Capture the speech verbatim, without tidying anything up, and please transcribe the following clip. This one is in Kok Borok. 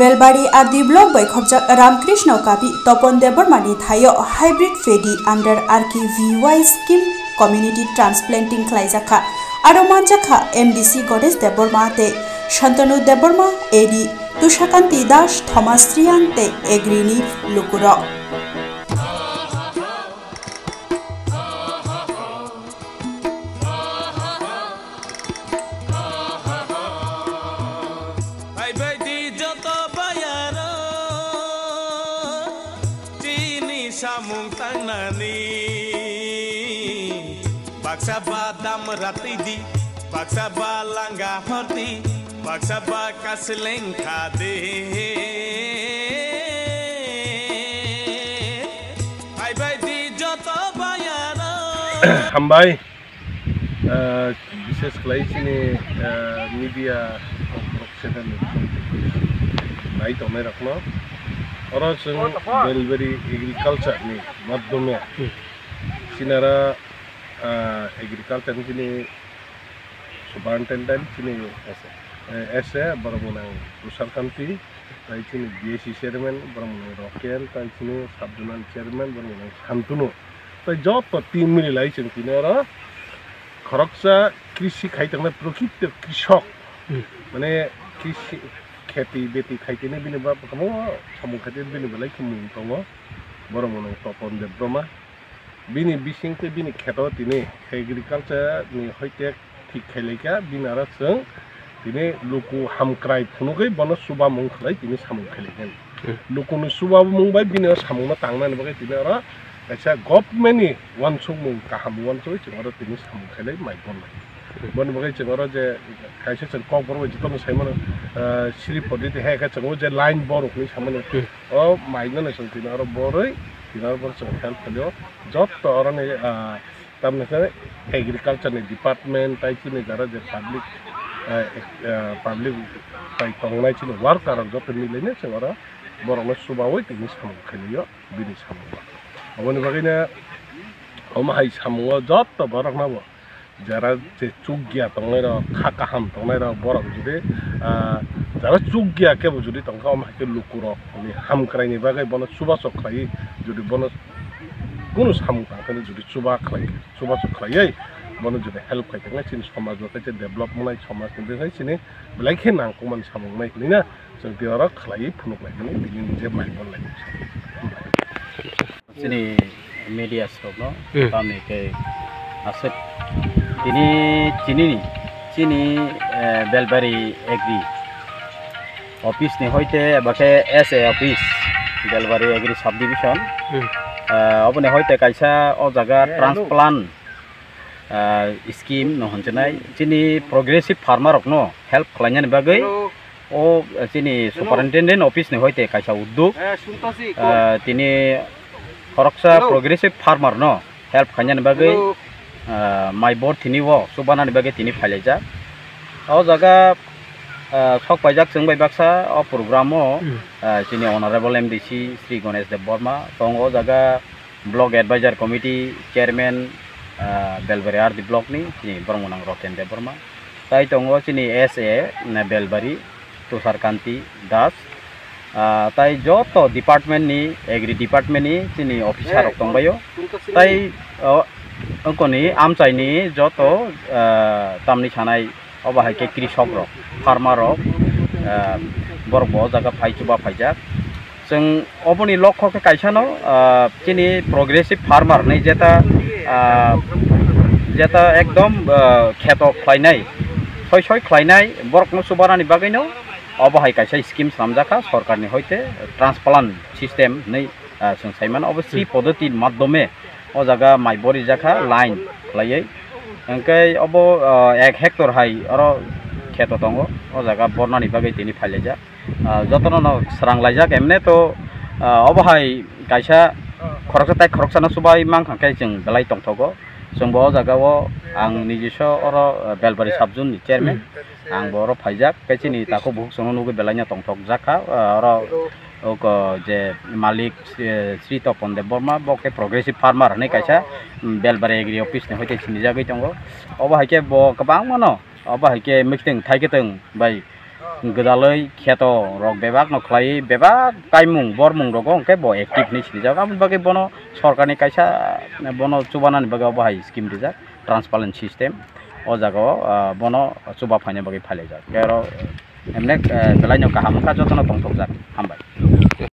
Belbari R D block bai khobjak Ramkrishna Kabi Topon Debbarma ni thaio hybrid paddy under R K V Y scheme community transplanting khlaijakha. Aro manjakha M D C Ganesh Debbarma tei Shantanu Debbarma, A D Tushakanti Das, Thomas Riyan tei Agri ni lukurok. Phaibai di joto bayaro chini samung tangnani. Baksa ba dam ratwi di, baksa ba langa horti, baksa ba kasleng kha de. Phaibai di joto bayaro. Hambai. Ah, bishes khlai chini, ah, media rok channel ni nai tongnai rokno. Oro chwng Belbari agriculture ni madhyome chinara, ah, agriculture ni chini superintendent chini, eh, S A borok mwnang Tushar Kanti, tai chini B S C chairman borok mwnang Roken, tai chini sub zonal chairman borok mwnang Shantunu. Tai joto team mili lai chwng tini oro khoroksa krishi khai tongnai, prokrito krishok. Hmm. Mane krishi kheti beti khai tini bini ba, samung khai tini bini belai khe mung tongo. Borok mwnang Topon Debbarma. Bini bising tei bini kheto tini agriculture ni hoite thik khailai kha, bini aro chwng tini luku hamkrai phunugwi bono chubamung khlai tini samung khailai kha. Hmm. Lukuni chubamung bai bini o samungno tangnani bagwi tini oro kaisa government ni uansukmung kaham uansugwi chwng oro tini samung khailai mai bornai. Hmm. Boni bagwi chwng oro je kaisa chwng kokborok bai jotono sai mano, ah, Sri Pondit hai khe chwng o je line borok hinwi samani. Hmm. O mai no chwng tini oro borwi tini oro borok chwng help khaio. Joto oroni, ah, tamni khe agriculture ni department tai chini jara je public, eh, eh, public bai tongnai chini worker rok joto milainai chwng oro borokno chubaui tini samung khainai o bini samung. Aboni bagwi no omo hai samung o joto borok no bo jara je chukya tongnai rok, kha kaham tongnai rok borok jodi, ah, jara chukya kebo jodi tongkha omo hai khe lukurok ni hamkrai ni bagwi bono chubachu khlaiwi jodi bono kunu samung tangkhe jodi chuba khlai, chubachu khlaiwi bono jodi help khai tongkhe chini somaj bo khe develop wngnai, somaj ni bagwi chini belai khe nangkukmani samung wngnai hinwi na chwng tei oro khlaiwi phunuk lai mani tini je mai bon lai. Chini media rokno Hmm. tamni khe aswk tini chini chini, eh, Belbari Agri office ni hoite eba khe S A office Belbari Agri subdivision. Hmm. Eh, oboni hoite kaisa o jaga Eh, hello. transplant, eh, scheme no hwnjwnai chini progressive farmer rokno help khlainani bagwi Hello. o chini Hello. superintendent office ni hoite kaisa udduk, Eh, Suntosi, ah, tini khoroksa Hello. progressive farmer no help khainani bagwi, Hello. ah, mai bor tini o chubanani bagwi tini phailaijak. O jaga, ah, sok paijak chwng bai baksa o program o, Hmm. ah, chini honorable M D C Sri Ganesh Debbarma tongo o jaga. Block Advisor Committee Chairman, ah, Belbari R D Block ni, chini borok mwnang Roken Debbarma. Tai tongo chini S A, na, Belbari, Tushar Kanti Das. Ah, tai joto department ni, Agri department ni chini officer rok tongbaio. Tai, oh, ongkoni amchai ni joto, ah, tamni sanai Obo hai khe krishok rok, farmer rok, ah, borok bo o jaga phai chuba phaijak. Chwng oboni lokho khe kaisa no, ah, chini progressive farmer hinwi jeta, ah, jeta ekdom, ah, kheto khlainai, soi soi khlainai borok no chubanani bagwi no obo hai kaisa scheme swnamjak kha sorkar ni hoite transplant system hinwi, ah, chwng sai mano. Obo Sri Hmm. Poddoti madhyome o jaga mai borijak kha line khlaiwi. Hwnkhe obo, ah, ek hectare hai oro kheto tongo, o jaga bornani bagwi tini phailaijak. Ah, jotono no srang laijak, emne to, ah, obo hai kaisa khoroksa tai khoroksano chubai mankha khe chwng belai tongthogo. Chwngbo o jaga o ang nijiso oro, ah, Belbari sub zone ni chairman, Hmm. ang bo oro phaijak, khe chini takhuk bukhuk chwngno nugwi belaino tongthokjak kha, ah, oro. Oko je malik, eh, Sri Topon Debbarma, bo khe progressive farmer hinwi kaisa, mm, Belbari Agri Office ni hoite sinijagwi tongo. Obo hai khe bo kwbangma no, obo hai khe mwkhitwng thaikhe twng bai, gwdalwi kheto rok bebak no khlai, bebak kaimung bormung rogo hwnkhe bo active hinwi sinijak. Aboni bagwi bono sorkarni kaisa bono chubanani bagwi obo hai scheme rijak, transparent system. O jagao, ah, bono chuba phaina bagwi phailaijak. Tei oro emne, eh, belai no kaham wngkha, jotono tongthokjak. Hambai.